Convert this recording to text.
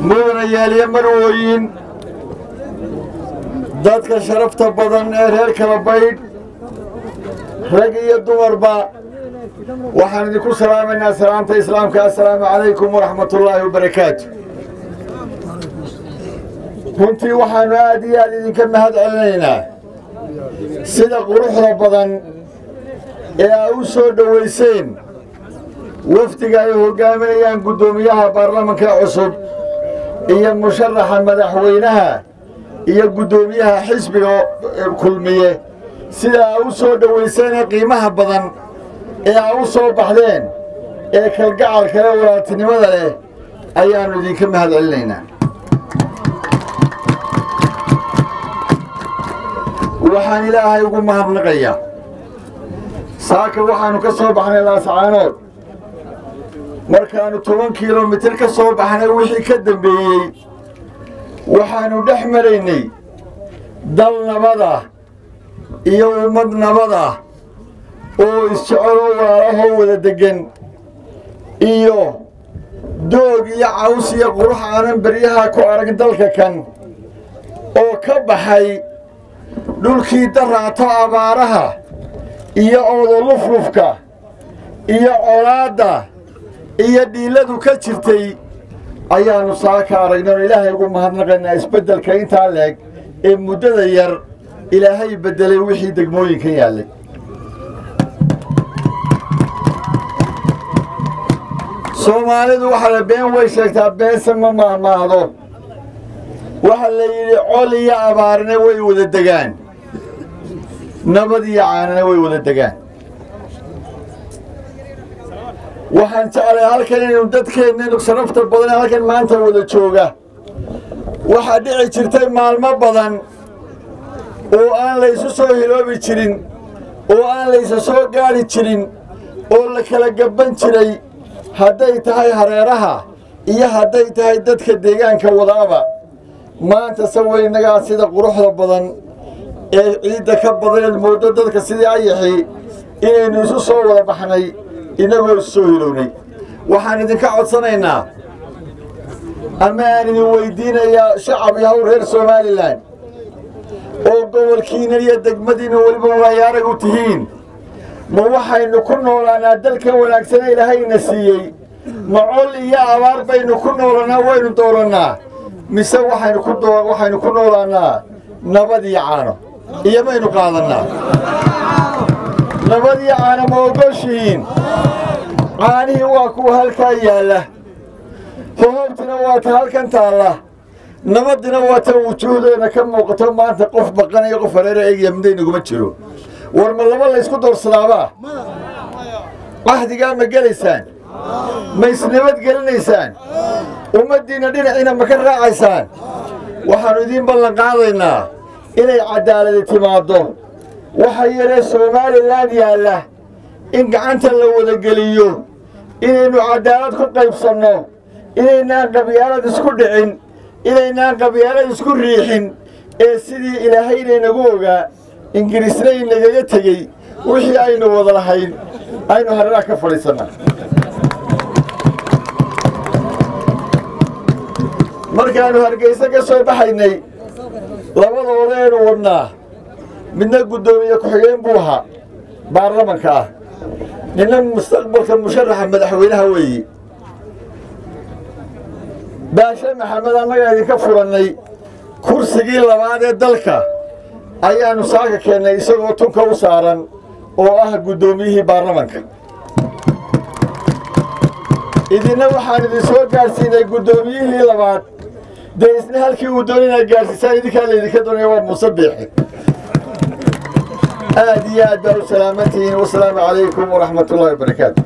Mudanayaal iyo marwooyin, dadka sharafta badan ee reer Kalabaydh, rag iyo dumarba, waxaan idinku salaamaynaa salaamta islaamka. Assalaamu calaykum waraxmatullaahi wabarakaatu. Runtii waxaanu aad iyo aad idinka mahad celinaynaa sida quruxda badan ee aa u soo dhoweyseen wafdiga ay hoggaaminayaan guddoomiyaha baarlamanka cusub iyo musharaxa madaxweynaha iyo guddoomiyaha xisbiga Kulmiye. Sida aa u soo dhoweyseen ee qiimaha badan ee aa u soo baxdeen ee kalgacalka leh, walaaltinimada leh, ayaannu idinka mahad celinaynaa. Waxaan Ilaahay ugu mahadnaqayaa, saaka waxaannu ka soo baxnay Laascaanood. Markaannu 10 kilomitir ka soo baxnay wixii ka dambeeyey, waxaannu dhex maraynay dal nabada iyo ummad nabada oo isjeceloo walaalahoo wada deggan iyo doog iyo caws iyo qurux aanan beryaha ku arag dalka kan oo ka baxay dhulkii daraato abaaraha iyo oodo luflufka iyo colaadda iyo dhiiladu ka jirtay ayaannu saaka aragnay. Oon Ilaahay ugu mahadnaqaynaa isbeddelka intaa leeg ee muddada yar Ilaahay beddelay wixii degmooyinkan yaallay. Soomaalidu waxaa la been way sheegtaa, beense ma mahmaahdo. Waxaa la yidhi col iyo abaarina way wada degaan, nabad iyo caanana way wada degaan. Waxaan jeclay halkan inaynu dadkeenna sharafta badan ee halkan maanta wada jooga, waxaa dhici jirtay maalmo badan oo aan laysu soo hiloobi jirin oo aan laysa soo gaadhi jirin oo la kala gabban jiray, hadday tahay hareeraha iyo hadday tahay dadka deegaanka wadaaba. Maanta se waynagaa sida quruxda badan ee ciidda ka badaneed mooddo dadka sidii ayaxii inaynu isu soo wada baxnay, innagoo isu soo hilownay. Waxaan idinka codsanaynaa ama aan idin weydiinayaa, shacab yahow reer Somaliland oo gobolkiina iyo degmadiina weliba waayaarag u tihiin, ma waxaynu ku noolaanaa dalka wanaagsane Ilaahayna siiyey? Ma col iyo abaar baynu ku noolanaa waynu doorannaa, mise waxaynu ku noolaanaa nabad iyo caano iyo maynu qaadannaa? Nabad iyo caano ma ogoshihiin? Caanihii waa kuwa halkaa yaalla, hohoobtina waa ta halkan taalla, nabadina waa ta wujuuhdeena ka muuqato. Maanta qof baqanayo, qof hareera eegaya midaynaguma jiro. War ma laba laysku doorsadaabaa? Cahdigaa ma gelaysaan? Ma isnabad gelinaysaan? Ummaddiinna dhinaciina ma ka raacaysaan? Waxaannu idiin ballan qaadaynaa inay caddaaladi timaaddo, waxa yaree Somaliland yaalla in gacanta la wadageliyo, inaynu caddaalad ku qaybsanno, inaynaan qabyaalad isku dhicin, inaynaan qabyaalad isku riixin, ee sidii Ilaahay inaynagu ogaa, Ingiriisna inagaga tegey wixii aynu wada lahayn aynu hareeraha ka fadhiisannaa. Markaannu Hargeysa ka soo baxaynay, labadoodeenu wadnaa, midna guddoomiye ku-xigeen buu ahaa baarlamanka ah, nina mustaqbalka musharaxa madaxweynaha weeyi. Baashe Maxamed annagaa idinka furannay. Kursigii labaad ee dalka ayaannu saaka keennay isagoo tunka u saaran oo ah guddoomiyihii baarlamanka. Idinna waxaan idin soo gaadhsiinay guddoomiyihii labaad. Dee isna halkii uu doonay inaad gaadhsiisaan idinkaa laydinka doonaya, waa Muuse Biixi. Aad iyo aad baa u salaamantihiin. Wasalaamu calaykum waraxmat ullahi wabarakaatu.